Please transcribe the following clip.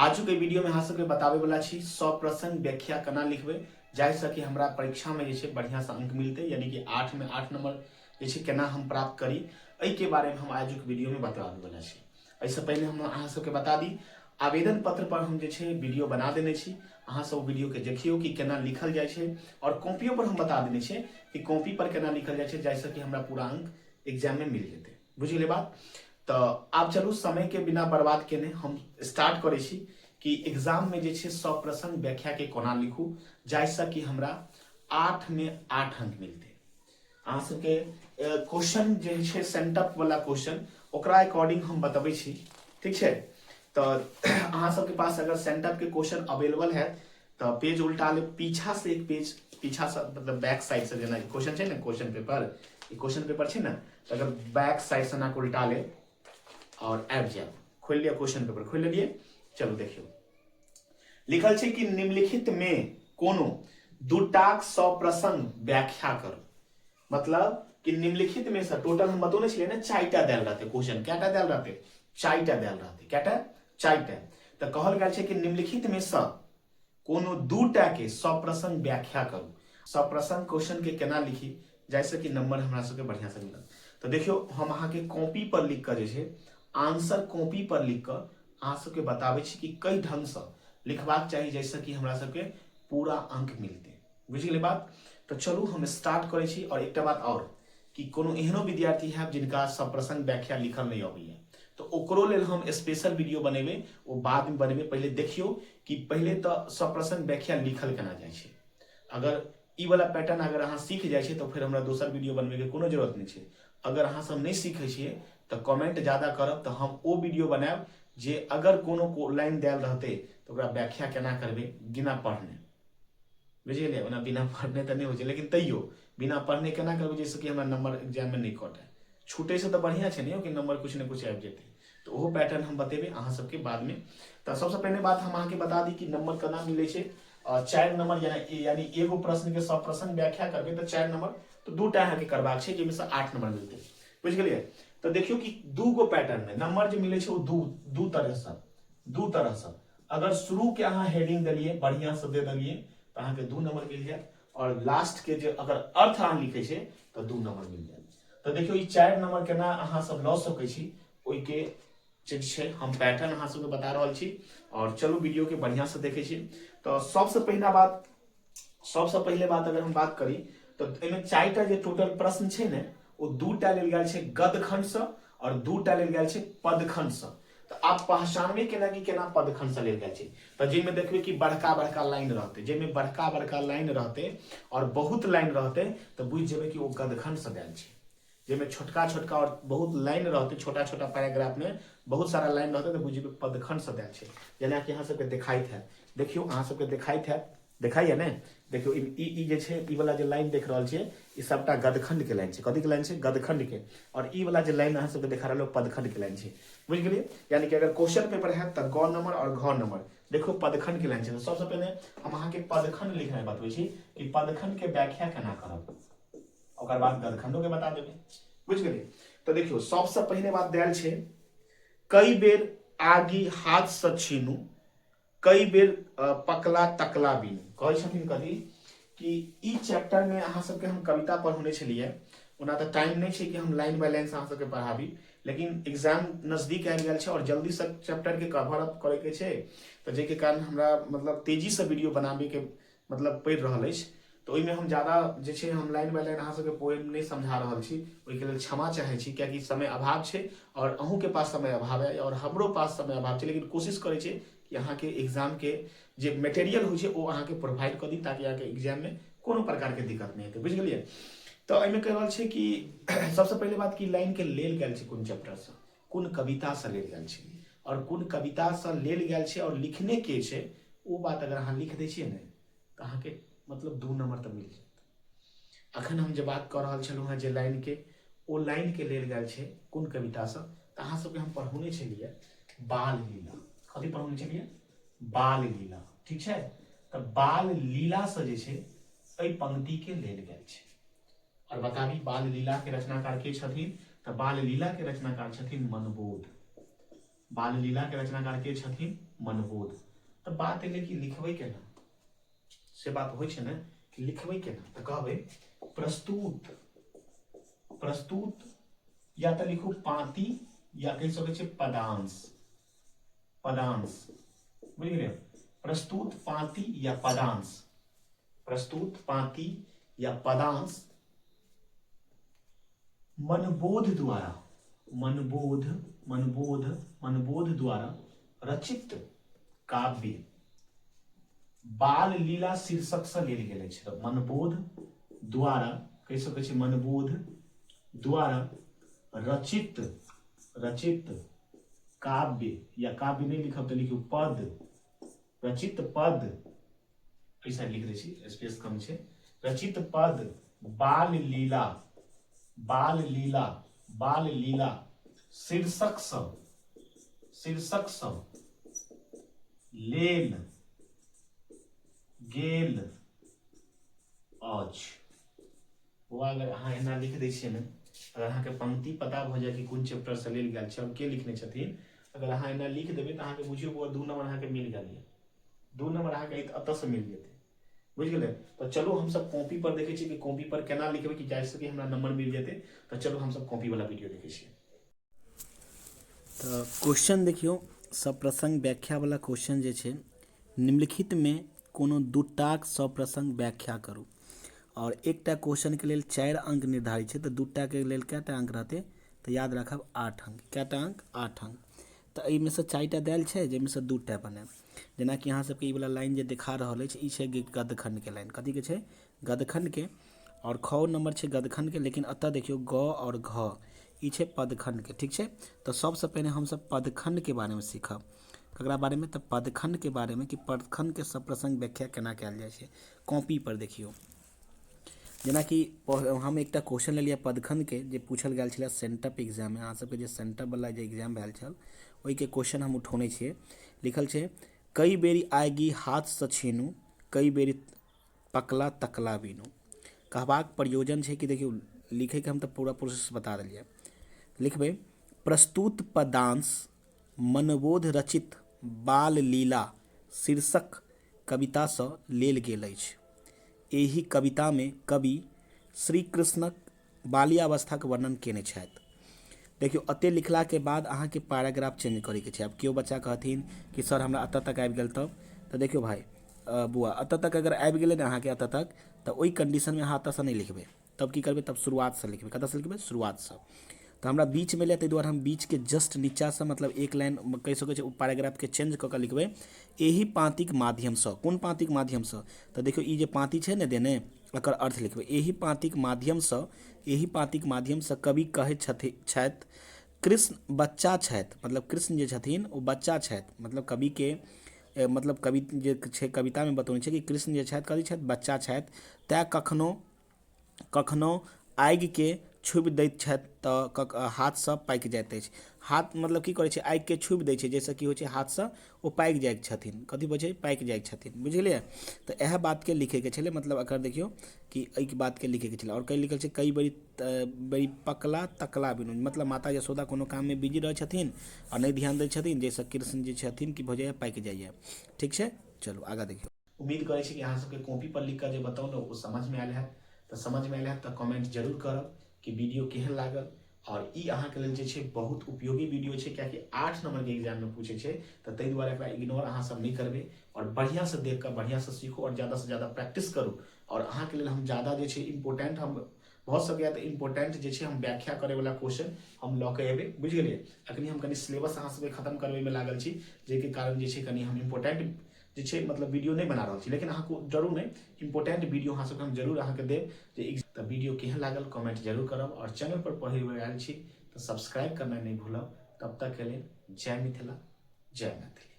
आजुक एहि वीडियोमे अहाँ सबके बताबै वाला छी सप्रसंग व्याख्या केना लिखबै जाहिसँ कि हमरा परीक्षामे जे छै बढ़िआँसँ अंक मिलतै, यानी कि 8 मे 8 नंबर जे छै केना हम प्राप्त करी, एहिके बारेमे हम आजुक वीडियोमे बताबै वाला छी। एहिसँ पहिने हम अहाँ सबके बता दी, आवेदन पत्र पर हम जे छै वीडियो बना देने छी, अहाँ सब वीडियो के देखियौ कि केना लिखल जाइ छै, और कॉपियो पर हम बता देने छियै कि कॉपी पर केना लिखल जाइ छै जाहिसँ कि हमरा पूरा अंक एग्जाम में मिल जेतै। बुझि गेलियै बात? तऽ आब चलू समय के बिना बर्बाद केने हम स्टार्ट करै छी कि एग्जाम में जे छै सप्रसंग व्याख्या के कोना लिखू जाहिसँ कि हमरा 8 में 8 अंक मिलतै। अहाँ सबके क्वेश्चन जे छै सेंटअप वाला क्वेश्चन, ओकरा अकॉर्डिंग हम बतबै छी, ठीक छै? तऽ अहाँ सबके पास अगर सेंटअप के क्वेश्चन अवेलेबल है तऽ पेज उल्टा ले, पीछा से एक पेज पीछा से मतलब बैक साइड से, जेना क्वेश्चन छै ने, क्वेश्चन पेपर, ई क्वेश्चन पेपर छै ने, तऽ अगर बैक साइड से ना उल्टा ले और आबि जायब, खोलि लिअ क्वेश्चन पेपर, खोलि लेलियै। चलू देखियौ, लिखल छै कि निम्नलिखित में कोनो दूटाक सप्रसंग व्याख्या करू। मतलब कि निम्नलिखित में से टोटल हम बतौने छलियै ने 4टा देल रहतै क्वेश्चन, कएटा देल रहतै? 4टा देल रहतै। कएटा? 4टा। तऽ कहल गेल छै कि निम्नलिखित में से कोनो दूटा के सप्रसंग व्याख्या करू। सप्रसंग क्वेश्चन के केना लिखी जाहिसँ कि नंबर हमरा सबके बढ़िया से मिलत। तऽ देखियौ, हम अहाँके कॉपी पर लिख कऽ जे छै आंसर कॉपी पर लिख कऽ अहाँ सबके बताबै छी कि कई ढंगसँ लिखबाक चाही जाहिसँ कि हमरा सबके पूरा अंक मिलतै। बुझि गेलै बात? तऽ चलू हम स्टार्ट करै छी। और एकटा बात और कि कोनो एहनो विद्यार्थी हैब जिनका सप्रसंग व्याख्या लिखल नहि अबैया, तऽ ओकरो लेल हम स्पेशल वीडियो बनेबै, ओ बादमे बनेबै। पहिले देखियौ कि पहिले तऽ सप्रसंग व्याख्या लिखल केना जाइ छै। अगर ई वाला पैटर्न अगर अहाँ सीख जाइ छै तऽ फेर हमरा दोसर वीडियो बनबैके कोनो जरूरत नहि छै। अगर अहाँ सब नहि सीखै छियै तऽ कमेंट ज्यादा करब तऽ हम ओ वीडियो बनायब जे अगर कोनो लाइन देल रहतै तऽ ओकरा व्याख्या केना करबै बिना पढ़ने। बुझि गेलियै? ओना बिना पढ़ने तऽ नहि होइ छै, लेकिन तैयो बिना पढ़ने केना करबै जाहिसँ कि हमरा नंबर एग्जाममे नहि कटै। छूटैसँ तऽ बढ़िआँ छै ने कि नंबर किछु ने किछु आबि जेतै। तऽ ओहो पैटर्न हम बतेबै अहाँ सबके बादमे। तऽ सबसँ पहिने बात हम अहाँके बता दी कि नंबर केना मिलै छै। 4 नंबर यानी एगो प्रश्नके सब प्रश्न व्याख्या करबै तऽ 4 नंबर, तऽ 2टा अहाँके करबाक छै जाहिमे से 8 नंबर मिलतै। बुझि गेलियै? तऽ देखियौ कि 2 गो पैटर्नमे नंबर जे मिलै छै ओ दू तरहसँ, दू तरहसँ। अगर शुरू के अहाँ हेडिंग देलियै बढ़िया से दे देलियै तऽ अहाँके 2 नंबर मिल जायत, और लास्ट के जे अगर अर्थ अहाँ लिखै छियै तऽ 2 नंबर मिल जायत। तऽ देखियौ ई 4 नंबर केना अहाँ सब लऽ सकै छी ओहिके जे छै हम पैटर्न अहाँ सबके बता रहल छी। और चलू वीडियो के बढ़िया से देखै छी। तऽ सबसँ पहिला बात, सबसँ पहिले बात अगर हम बात करी तऽ एहिमे 4टा जे टोटल प्रश्न छै ने, ओ 2टा लेल गेल छै गदखंडसँ और 2टा लेल गेल छै पदखंडसँ। तऽ आब पहचानबे केना कि केना पदखंडसँ लेल गेल छै। तऽ जाहिमे देखबै कि बड़का बड़का लाइन रहतै, जाहिमे बड़का बड़का लाइन रहतै और बहुत लाइन रहतै तऽ बुझि जेबै कि ओ गदखंडसँ देल छै। जाहिमे छोटका छोटका और बहुत लाइन रहतै, छोटा छोटा पैराग्राफ में बहुत सारा लाइन रहतै तऽ बुझि जेबै पदखंडसँ देल छै। जेनाकि अहाँ सबके देखाइत हैत, देखियौ अहाँ सबके देखाइत हैत, देखाइए ने? देखियौ ई ई जे छै ई वाला जे लाइन देख रहल छियै ई सबटा गदखंड के लाइन छै। कथी के लाइन छै? गदखंड के। और ई वाला जे लाइन अहाँ सबके देखा रहल पदखंड के लाइन छै। बुझि गेलियै? यानी कि अगर क्वेश्चन पेपर हैत तऽ ग नंबर और घ नंबर देखो पदखंड के लाइन छै। सबसँ पहिने हम अहाँके पदखंड लिखनाइ बतबै छी कि पदखंड के व्याख्या केना करब, ओकर बाद गदखंडो के बता देबै। बुझि गेलियै? तऽ देखियौ सबसँ पहिने बात देल छै कई बेर आगि हाथ से छीनू, कई बेर पकला तकला बिनु। कहै छथिन कथी कि ई चैप्टर में अहाँ सबके हम कविता पढ़ौने छलियै। ओना तऽ टाइम नहि छै कि हम लाइन बाय लाइन से अहाँ सबके पढ़ाबी, लेकिन एग्जाम नजदीक आबि गेल छै और जल्दी से चैप्टर के कवर अप करे के छै, तऽ जाहिके कारण हमरा मतलब तेजी से वीडियो बनाबे के मतलब पड़ि रहल अछि। तऽ ओहिमे हम ज्यादा जे छै हम लाइन बाय लाइन अहाँ सबके पोएम नहि समझा रहल छी, ओहिके लेल क्षमा चाहै छी, कियाकि समय अभाव छै और अहूँके पास समय अभाव है और हमरो पास समय अभाव छै। लेकिन कोशिश करै छी कि अहाँके एग्जामके जे मटेरियल होइ छै ओ अहाँके प्रोवाइड कऽ दी ताकि अहाँके एग्जाममे कोनो प्रकारके दिक्कत नहि हेतै। बुझि गेलियै? तऽ एहिमे कहि रहल छै कि सबसँ पहिले बात कि लाइनके लेल गेल छै कोन चैप्टरसँ, कोन कवितासँ लेल गेल छै और कोन कवितासँ लेल गेल छै और लिखने के छै, ओ बात अगर अहाँ लिख दै छियै ने तऽ अहाँके मतलब 2 नंबर तऽ मिल जायत। अखन हम जे बात कऽ रहल छलहुँ हेँ जे लाइनके, ओ लाइनके लेल गेल छै कोन कवितासँ, तऽ अहाँ सबके हम पढ़ौने छलियै बाल लीला। कथी पढ़ौने छलियै? बाल लीला। ठीक छै? तऽ बाल लीलासँ जे छै एहि पंक्तिके लेल गेल छै। और बताबी बाल लीला के रचनाकार के छथिन? तऽ बाल लीला के रचनाकार छथिन मनबोध। बाल लीला के रचनाकार के छथिन? मनबोध। तऽ बात एलै कि लिखबै केना, से बात होइ छै ने कि लिखबै केना, तऽ कहबै प्रस्तुत, प्रस्तुत या तऽ लिखू पाँति या कहि सकै छियै पदांश, पदांश, बुझि गेलियै? प्रस्तुत पाँति या पदांश, प्रस्तुत पाँति या पदांश मनबोध द्वारा, मनबोध, मनबोध, मनबोध द्वारा रचित काव्य बाल लीला शीर्षक से लेल गेल अछि। तऽ मनबोध द्वारा कहि सकै छी, मनबोध द्वारा रचित, रचित काव्य या काव्य नहि लिखब तऽ लिखू पद, रचित पद, ऐसा लिख दै छी, स्पेस कम छै, रचित पद बाल लीला, बाल लीला, बाल लीला शीर्षक सँ, शीर्षक सँ लेल गेल अछि। बौआ अगर अहाँ एना लिख दै छियै ने, अगर अहाँके पंक्ति पता भऽ जाय कि कोन चैप्टरसँ लेल गेल छै आओर के लिखने छथिन, अगर अहाँ एना लिख देबै तऽ अहाँके बुझियौ बौआ 2 नंबर अहाँके मिल गेल यऽ, 2 नंबर अहाँके एतऽसँ मिल जेतै, बुझि गेलै। तऽ चलू हमसब कॉपी पर देखै छियै कि कॉपी पर केना लिखबै कि जाहिसँ कि हमरा नंबर मिल जेतै। तऽ चलू हमसब कॉपी वाला वीडियो देखै छियै। तऽ क्वेश्चन देखियौ, सप्रसंग व्याख्या वाला क्वेश्चन जे छै, निम्नलिखितमे कोनो दूटाक सप्रसंग व्याख्या करू। आओर एकटा क्वेश्चनके लेल 4 अंक निर्धारित छै, तऽ दूटाके लेल कएटा अंक रहतै? तऽ याद राखब 8 अंक। कएटा अंक? 8 अंक। तऽ एहिमे सँ 4टा देल छै, जाहिमे सँ 2टा बनायब। जेनाकि अहाँ सबके ई वाला लाइन जे देखा रहल अछि, ई छै गदखण्डके लाइन। कथीके छै? गदखण्डके। आओर ख नंबर छै गदखण्डके, लेकिन एतऽ देखियौ ग आओर घ ई छै पदखण्डके, ठीक छै। तऽ सबसँ पहिने हमसब पदखण्डके बारेमे सीखब। ककरा बारेमे? तऽ पदखण्डके बारेमे, कि पदखण्डके सब प्रसंग व्याख्या केना कयल जाइ छै। कॉपी पर देखियौ, जेनाकि हम एकटा क्वेश्चन लेलियै पदखण्डके, जे पूछल गेल छलै सेंटअप एग्जाममे। अहाँ सबके जे सेंटअप वाला जे एग्जाम भेल छल, ओहिके क्वेश्चन हम उठौने छियै। लिखल छै, कई बेरी आगि हाथसँ छीनू, कई बेरी पकला तकला बीनू। कहबाक प्रयोजन छै कि देखियौ, लिखैके हम तऽ पूरा प्रोसेस बता देलियै। लिखबै, प्रस्तुत पदांश मनबोध रचित बाल लीला शीर्षक कवितासँ लेल गेल अछि। एहि कवितामे कवि श्री कृष्णक बाल्यावस्थाक वर्णन केने छथि। देखियौ, एते लिखलाके बाद अहाँके पैराग्राफ चेंज करैके छै। आब केओ बच्चा कहथिन कि सर हमरा एतऽ तक आबि गेल तब, तऽ देखियौ भाइ, बौआ, एतऽ तक अगर आबि गेलै ने अहाँके एतऽ तक, तऽ ओहि कंडीशनमे अहाँ एतऽसँ नहि लिखबै। तब की करबै? तब शुरुआतसँ लिखबै। कतऽसँ लिखबै? शुरुआतसँ। तऽ हमरा बीचमे एलै, ताहि दुआरे हम बीचके जस्ट नीचाँसँ, मतलब एक लाइन कहि सकै छी, ओ पैराग्राफके चेंज कऽ कऽ लिखबै, एहि पाँतिक माध्यमसँ। कोन पाँतिक माध्यमसँ? तऽ देखियौ, ई जे पाँति छै ने देने, एकर अर्थ लिखबै, एहि पाँतिक माध्यमसँ, एहि पाँतिक माध्यमसँ कवि कहै छथि कृष्ण बच्चा छथि, मतलब कृष्ण जे छथिन ओ बच्चा छथि। मतलब कविके, मतलब कवि जे छै कवितामे बतौने छै कि कृष्ण जे छथि, कथी छथि? बच्चा छथि। तैँ कखनो कखनो आगिके छुबि दैत छथि तऽ हाथसँ पाकि जाइत अछि। हाथ मतलब की करै छै? आगिके छुबि दै छै, जाहिसँ की होइ छै, हाथसँ ओ पाकि जाइत छथिन। कथी होइ छै? पाकि जाइत छथिन। बुझि गेलियै? तऽ इएह बातके लिखैके छलै। मतलब एकर देखियौ कि एहि बातके लिखैके छलै। आओर कहीं लिखल छै, कई बेरी बेरी पकला तकला बिनु, मतलब माता यशोदा कोनो काममे बिजी रहै छथिन आओर नहि ध्यान दै छथिन, जाहिसँ कृष्ण जे छथिन की भऽ जाइए? पाकि जाइए। ठीक छै, चलू आगाँ देखियौ। उम्मीद करै छी कि अहाँ सबके कॉपी पर लिख कऽ जे बतौलहुँ ओ समझमे आयल हैत। तऽ समझमे आयल हैत तऽ कमेंट जरूर करब कि वीडियो केहन लागल। आओर ई अहाँके लेल जे छै बहुत उपयोगी वीडियो छै, कियाकि 8 नंबरके एग्जाममे पूछै छै, तऽ ताहि दुआरे एकरा इग्नोर अहाँ सब नहि करबै आओर बढ़िआँसँ देख कऽ बढ़िआँसँ सीखू आओर ज्यादासँ ज्यादा प्रैक्टिस करू। आओर अहाँके लेल हम ज्यादा जे छै इम्पोर्टेंट, हम भऽ सकैए तऽ इम्पोर्टेंट जे छै हम व्याख्या करैवला क्वेश्चन हम लऽ कऽ एबै, बुझि गेलियै। अखनी हम कनि सिलेबस अहाँ सबके खतम करबैमे लागल छी, जाहिके कारण जे छै कनि हम इम्पोर्टेंट जे छै मतलब वीडियो नहि बना रहल छी, लेकिन अहाँके जरूर नहि इम्पोर्टेंट वीडियो अहाँ सबके हम जरूर अहाँके देब। जे तऽ वीडियो केहन लागल कमेंट जरूर करब आओर चैनल पर पहिल बेर आयल छी तऽ सब्सक्राइब करनाइ नहि भूलब। तब तक के लेल जय मिथिला, जय मैथिली।